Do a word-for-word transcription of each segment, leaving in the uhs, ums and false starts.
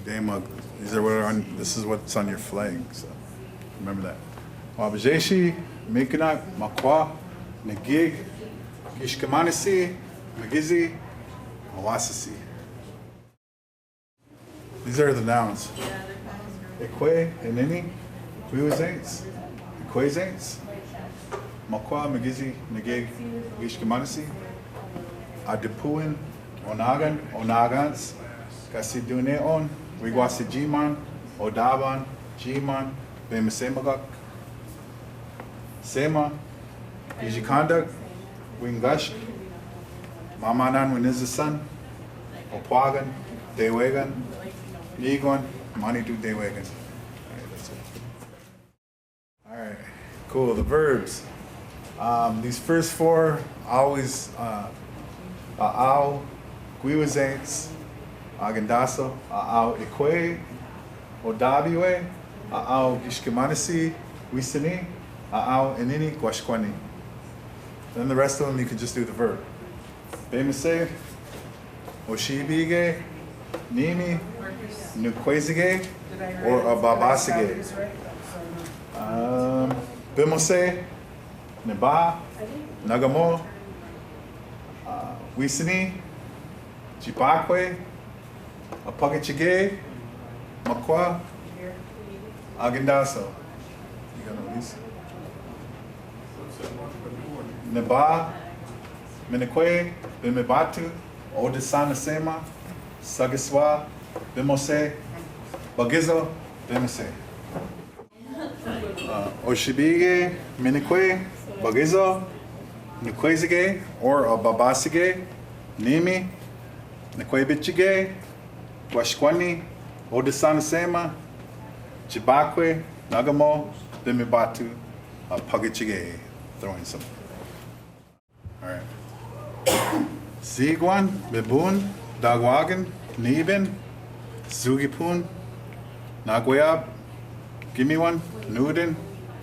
Demag. These are what are on, this is what's on your flag, so remember that. Wabjeshi, Mikinak, Makwa, Nagig, Gishkamanisi, Magizi, Awasisi. These are the nouns. Ekwe, Enini, Kwiwizens, Ekwezens, Makwa, Magizi, Nagig, Gishkamanisi, Adipuin, Onagan, Onagans, Kasidune on, Wigwasi Jiman, Odaban, Jiman, Bemisemagak, Sema, Ijikandak, Wingash, Mamanan, Winizasan, Opwagan, Dewegan, Nigon, Manidu Dewegan. All right, that's it. All right, cool. The verbs. Um, these first four always uh, Aau, Guiwazens, Agandaso, Aau, Ikwe, Odabiwe, Aau, Gishkimanisi, Wisini, Aau, Enini, Guashkwani. Then the rest of them you can just do the verb. Bemase, Oshibige, Nimi, Nukwezige, or Ababasige. Um, Bemose, Neba, Nagamo, uh, Wisini, Chipakwe, Apagachige, Makwa, Agendaso. You got all these? Neba, Menekwe, Bemebatu, Odesana Sema, Sagiswa, Bemose, Bagizo, Bemose. Uh, Oshibige, Menekwe, Bagizo, Nukwezige, or Ababasige, Nimi, Nekwebichige, Washkwani, Odesana Sema, Chibakwe, Nagamo, Bemibatu, uh, Pagachige. Throw in some. All right. Zigwan, Bebun, Dagwagan, Neben, Zugipun, Nagoyab, Gimiwan, Nuden,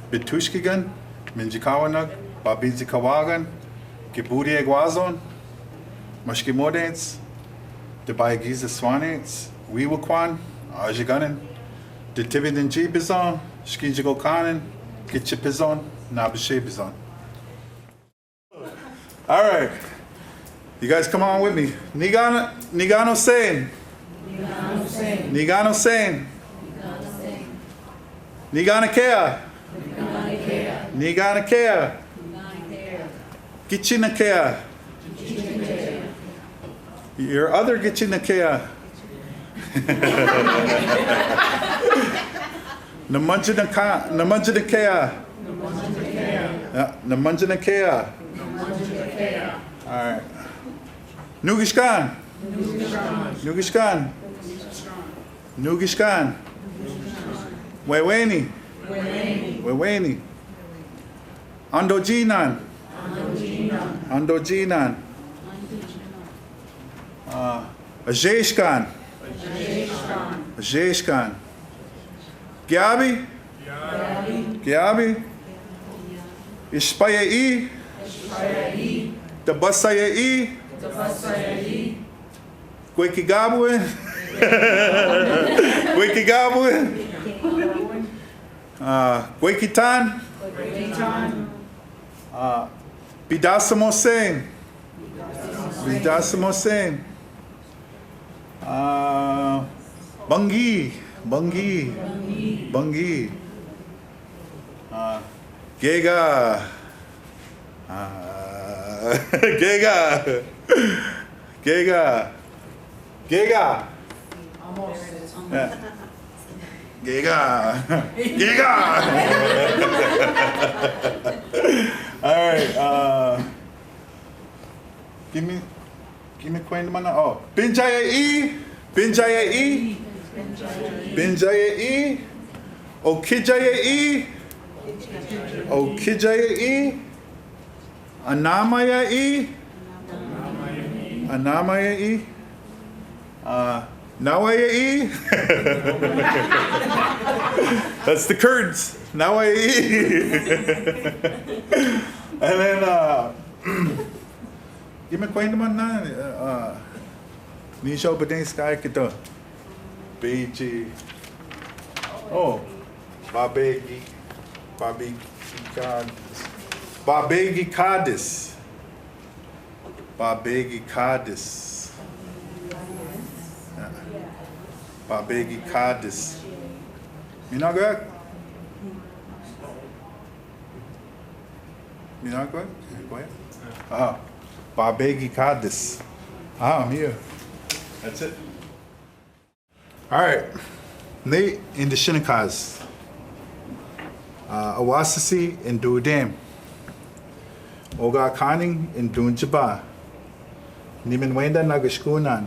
Betushkigan, Minjikawanag, Babinjikawagan, Giburi Egwazon, Mashkimodens, Debaigiza Swanens, Wiwakwan, Ajiganen, Detibidin Jibizon, Shkinjigokanen, Gichipizon, Nabishebizon. All right. You guys come on with me. Nigano, Nigano Sen. Nigano Sen. Nigano Kea. Nigano Kea. Gichina Kea. Your other Gichina Kea. Namanjana Ka, Namanjana Kea. Yeah, Namanjana Kea. All right. Nugishkan. Nugishkan. Nugishkan. Weweni. Weweni. Andojinan. Andojinan. Uh, Ajeshkan. Ajeshkan. Gyabi. Gyabi. Ishpaya i. Tabasa ya i. Kweki Gabwe. Kweki Gabwe. Uh, Kweki Tan. Uh, Bidasamo Sen. Bidasamo Sen. Uh, Bangi. Bangi. Bangi. Uh, Gega. Uh, Gega. Gega. Gega. Yeah. Gega. Gega. All right. Uh, give me, give me Queen Mana. Oh, Binjaya E. Binjaya E. Binjaya E. Okijaya E. Okijaya E. Anamaya i. Anamaya i. Uh, Nawaya i. That's the Kurds. Nawaya i. And then, uh, give me Quainman na. Uh, Nisha Obedenska Kito. Beji. Oh, Babegi, Babegi Kadis. Babegi Kadis. Babegi Kadis. Yeah. Babegi Kadis. You know that? You know that? Go ahead. Ah, Babegi Kadis. Ah, I'm here. That's it. All right. Nate in the Shinikaz. Uh, Awasisi in Dudam. Oga Kaning in Dunjaba. Nimin Wenda Nagashkunan.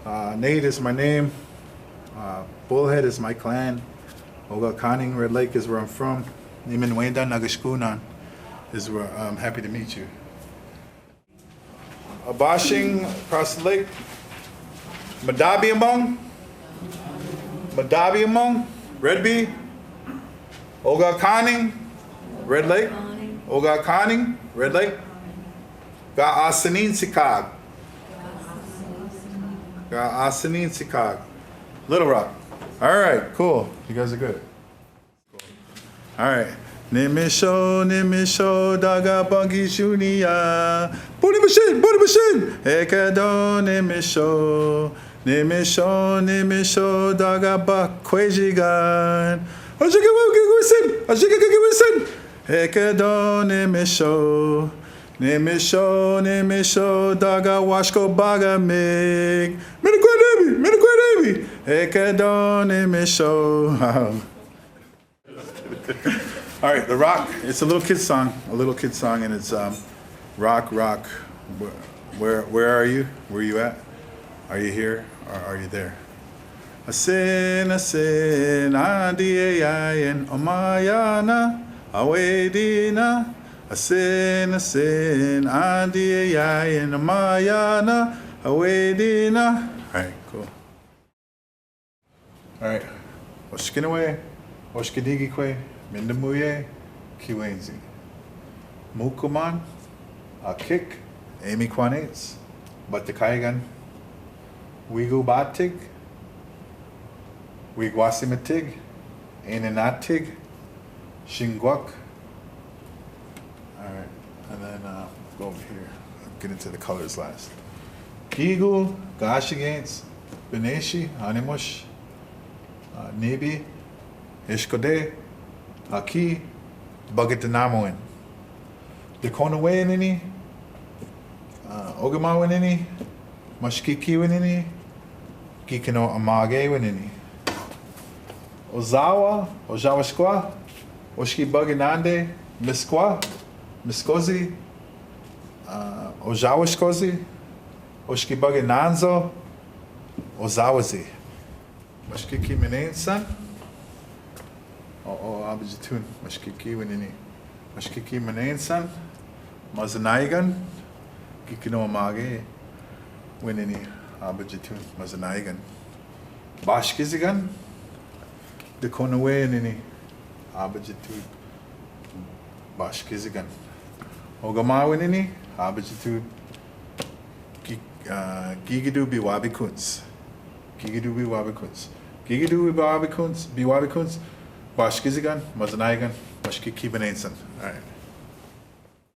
Uh, Nate is my name. Uh, Bullhead is my clan. Oga Kaning, Red Lake is where I'm from. Nimin Wenda Nagashkunan is where I'm happy to meet you. Abashing across the lake. Madabiamong. Madabiamong. Red B. Oga Kaning. Red Lake. Oga Kaning. Red Lake. Ga Asanin Sikag. Ga Asanin Sikag. Little Rock. All right, cool. You guys are good. All right. Nimisho, nimisho, daga bangi junia. Buni machine, buni machine. Ekado nimisho. Nimisho, nimisho, daga bakwejigan. Ajika wisin, ajika wisin. Ekado nimisho. Nimisho, nimisho, daga washko baga mig. Minikwe debi, minikwe debi. Ekado nimisho. All right, the rock. It's a little kid song, a little kid song, and it's um, rock, rock. Where, where, where are you? Where you at? Are you here or are you there? Asin, asin, adi, ayin, omayana, awedina. Asin, asin, adi, ayin, omayana, awedina. All right, cool. All right. Oshkinawe, oshkinigi kwe, mindamuye, kiwenzi. Mukuman, akik, emi kwanets, batakaigan, wigu batig, wigwasi matig, enenatig, shingwak. All right. And then uh, go over here. Get into the colors last. Gigu, Gashi Gates, Beneshi, Animush, uh, Nibi, Ishkode, Aki, Bagatanamoin. Dekonawe nini, uh, Ogama nini, Mashkiki nini, Gikino Amage nini. Ozawa, Ozawa Squaw, Oshki Buggy Nande, Miskwa, Miskozi, uh, Ozawa Shkozi, Oshki Buggy Nanzo, Ozawazi. Mashkiki Minensan, O, o, Abijitun, Mashkiki Winini. Mashkiki Minensan, Mazanaigan, Gikino Amage, Winini, Abijitun, Mazanaigan. Bashkizigan, Dekonawe nini, Abijitun, Bashkizigan. Ogama Winini, Abijitun, Gi-, uh, Gigidu Biwabi Kunz. Gigidu Biwabi Kunz. Gigidu Biwabi Kunz, Biwabi Kunz, Bashkizigan, Mazanaigan, Mashkiki Minensan. All right.